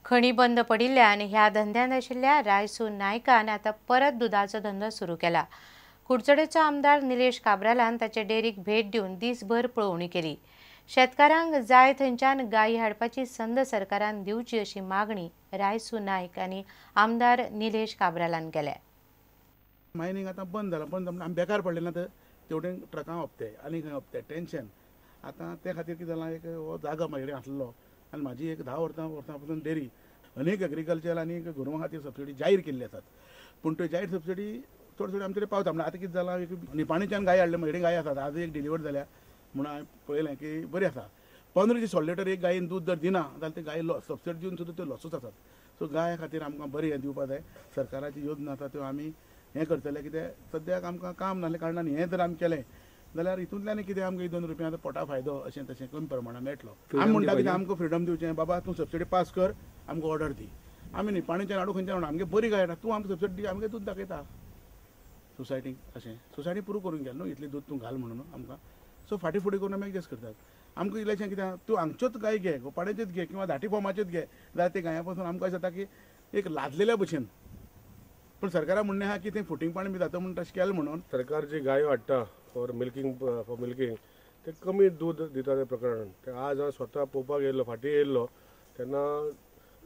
खणी बंद पडिल्ल्यान ह्या धंद्यांत आशिल्ल्या रायसू नायकान आतां परत दुदाचो धंदो सुरू केला. कुडचडेचो आमदार निलेश काब्रालान ताचे डेरीक भेट दिवन दीसभर पळोवणी केली. शेतकारांक जाय थंयच्यान गायी हाडपाची संद सरकारान दिवची अशी मागणी रायसू नायक आनी आमदार निलेश काब्रालान केल्या. मायनींग आतां बंद जालां, बंद आमी बेकार पडले ना तर तेवटेन ट्रकां हप्ते आनी खंय हप्ते टेंशन. आतां ते खातीर कितें जालां, एक हो जागो म्हाजे कडेन आसलो आनी म्हाजी एक 10 वर्सां पसून डेरी अनेक एग्रीकल्चर आनी गोरवां खातीर सबसिडी जाहीर केल्ली आसात, पूण त्यो जाहीर सबसिडी चड चड आमचे कडेन पावता. म्हणल्यार आतां कितें जालां, एक निपाणीच्यान गाय हाडले, म्हजे कडेन गाय आसात, आज एक डिलिव्हर जाल्या म्हणून हांवें पळयलें की बरी आसा. 15 ते 16 लिटर एक गायेन दूद जर दिना जाल्यार ते गाय लॉस, सबसिडी दिवन सुद्दां त्यो लॉसूच आसात. सो गाय खातीर आमकां बरें हें दिवपा जाय. सरकाराची योजना आसा त्यो आमी हें करतले कित्याक सद्याक आमकां काम नासलें कारणान हें जर आमी केलें जाल्यार हितूंतल्यान कितें आमकां 1-2 रुपया पोटा फायदो अशें तशें कमी प्रमाणान मेळटलो. आमी म्हणटा कितें आमकां फ्रिडम दिवचें, बाबा तूं सबसिडी पास कर, आमकां ऑर्डर दी. आमी निपाणीच्यान हाडूं खंयच्यान हाडूं, आमगे बरी गाय हाडटा, तूं आमकां सबसिडी दी, आमगे दूद दाखयता सोसायटीक. अशें सोसायटी प्रूव करूंक गेल न्हू इतलें दूद तूं घाल म्हणून आमकां. सो फाटीं फुडें करून आमी एडजस्ट करतात. आमकां इल्लेशें कितें, तूं हांगच्योच गाय घे, गोपाड्याच्योच घे किंवा धाटी फॉर्माच्योच घे, जाल्यार ते गायां पासून आमकां अशें जाता की एक लादलेल्या भशेन. पूण सरकारा म्हणणें आहा की तें फुटींगपण बी जाता म्हणून तशें केलें म्हणून. सरकार जी गायो हाडटा फॉर मिल्कींग, फॉर मिल्कींग ते कमी दूद दिता ते प्रकरण. ते आज हांव स्वता पळोवपाक येयल्लो, फाटीं येयल्लो तेन्ना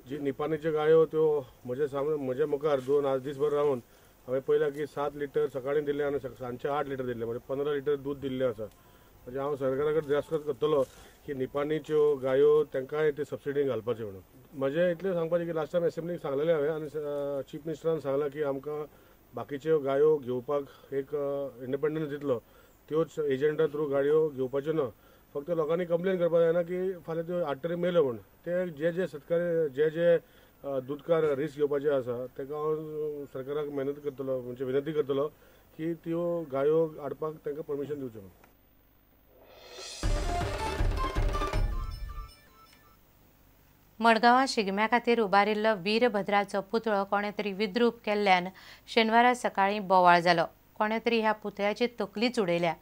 जी निपाणीच्यो गायो त्यो म्हजे सामने म्हज्या मुखार दोन आज दीसभर रावन हांवें पळयलां की 7 लिटर सकाळीं दिल्लें आनी सांजचें 8 लिटर दिल्लें, म्हणजे 15 लिटर दूद दिल्लें आसा. म्हणजे हांव सरकारा कडेन जास्त करतलो की निपाणीच्यो गायो तांकांय ते सबसिडी घालपाच्यो म्हणून. म्हजें इतलें सांगपाचें की लास्ट टायम एसेंब्लीक सांगलेलें हांवें आनी चीफ मिनिस्टरान सांगलां की आमकां बाकीच्यो गायो घेवपाक एक इंडिपेंडन्स दितलो, त्योच एजंटा थ्रू गाडयो घेवपाच्यो ना. फक्त लोकांनी कंप्लेन करपाक जायना की फाल्यां त्यो हाडटरी मेल्यो म्हूण. ते जे जे शेतकरी जे जे दुदकार रिस्क घेवपाचे आसा ताका हांव सरकाराक मेहनत करतलो, म्हणजे विनंती करतलो की त्यो गायो हाडपाक तांकां परमिशन दिवचें म्हूण. मडगांवां शिगम्या खातीर उबारिल्लो वीरभद्राचो पुतळो कोणे तरी विद्रूप केल्ल्यान शेनवारा सकाळीं बोवाळ जालो. कोणे तरी ह्या पुतळ्याची तकलीच उडयल्या.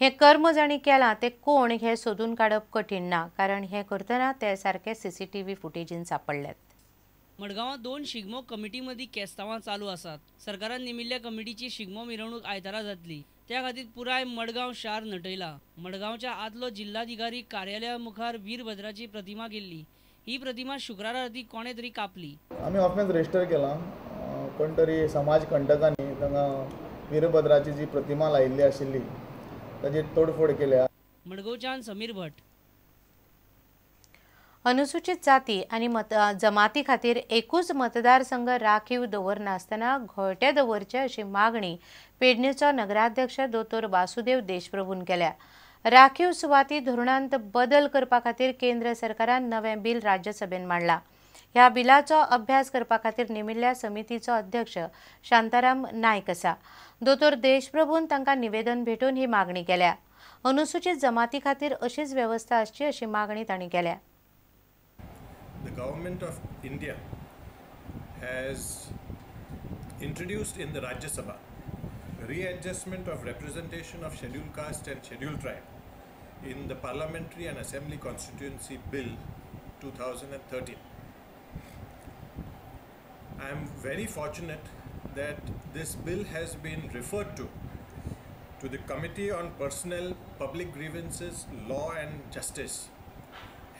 हें कर्म जांणी केलां ते कोण हें सोदून काडप कठीण ना, कारण हें करतना ते सारके सीसीटीव्ही फुटेजीन सापडल्यात. मडगांवां 2 शिगमो कमिटी मदीं केस्तांवां चालू आसात. सरकारान नेमिल्ल्या कमिटीची शिगमो मिरवणूक आयतारा जातली, त्या खातीर पुराय मडगांव शार नटयला. मडगांवच्या आदलो जिल्हाधिकारी कार्यालया मुखार वीरभद्राची प्रतिमा केल्ली. ही प्रतिमा शुक्रारा राती कोणे तरी कापली. आमी ऑफेन्स रजिस्टर केला. कोण तरी समाज कंटकांनी तांगा वीरभद्राची जी प्रतिमा लायिल्ली आशिल्ली ताची तोडफोड केल्या. मडगांवच्यान समीर भट. अनुसूचित जाती आनी जमाती खातीर एकूच मतदारसंघ राखीव दवरनासतना घोळटे दवरचे अशी मागणी पेडणेचो नगराध्यक्ष दोतोर वासुदेव देशप्रभून केल्या. राखीव सुवाती धोरणांत बदल करपा खातीर केंद्र सरकारान नवें बिल राज्यसभेन मांडला. ह्या बिलाचो अभ्यास करपा खातीर नेमिल्ल्या समितीचो अध्यक्ष शांताराम नायक आसा. दोतोर देशप्रभून तांकां निवेदन भेटून ही मागणी केल्या. अनुसूचित जमाती खातीर अशीच वेवस्था आसची अशी मागणी तांणी केल्या. The government of India has introduced in the Rajya Sabha readjustment of representation of scheduled caste and scheduled tribe in the Parliamentary and Assembly Constituency Bill 2013. I am very fortunate that this bill has been referred to the Committee on Personnel, Public Grievances, Law and Justice,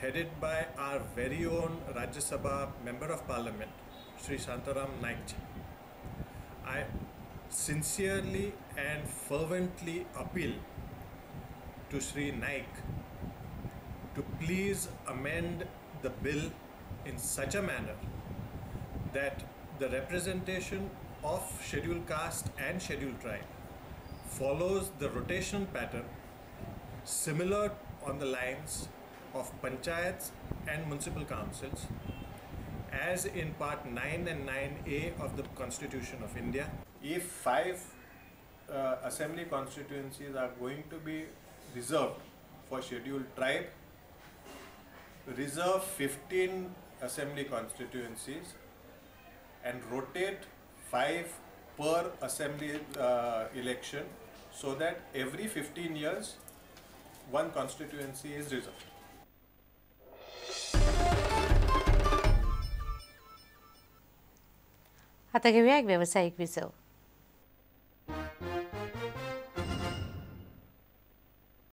headed by our very own Rajya Sabha Member of Parliament, Shri Shantaram Naik ji. I sincerely and fervently appeal to Shri Naik to please amend the bill in such a manner that the representation of scheduled caste and scheduled tribe follows the rotation pattern similar on the lines of panchayats and municipal councils as in part 9 and 9A of the Constitution of India. If 5 assembly constituencies are going to be reserved for scheduled tribe, reserve 15 assembly constituencies and rotate 5 per assembly election, so that every 15 years one constituency is reserved. आता घेऊया एक वेवसायीक विसव.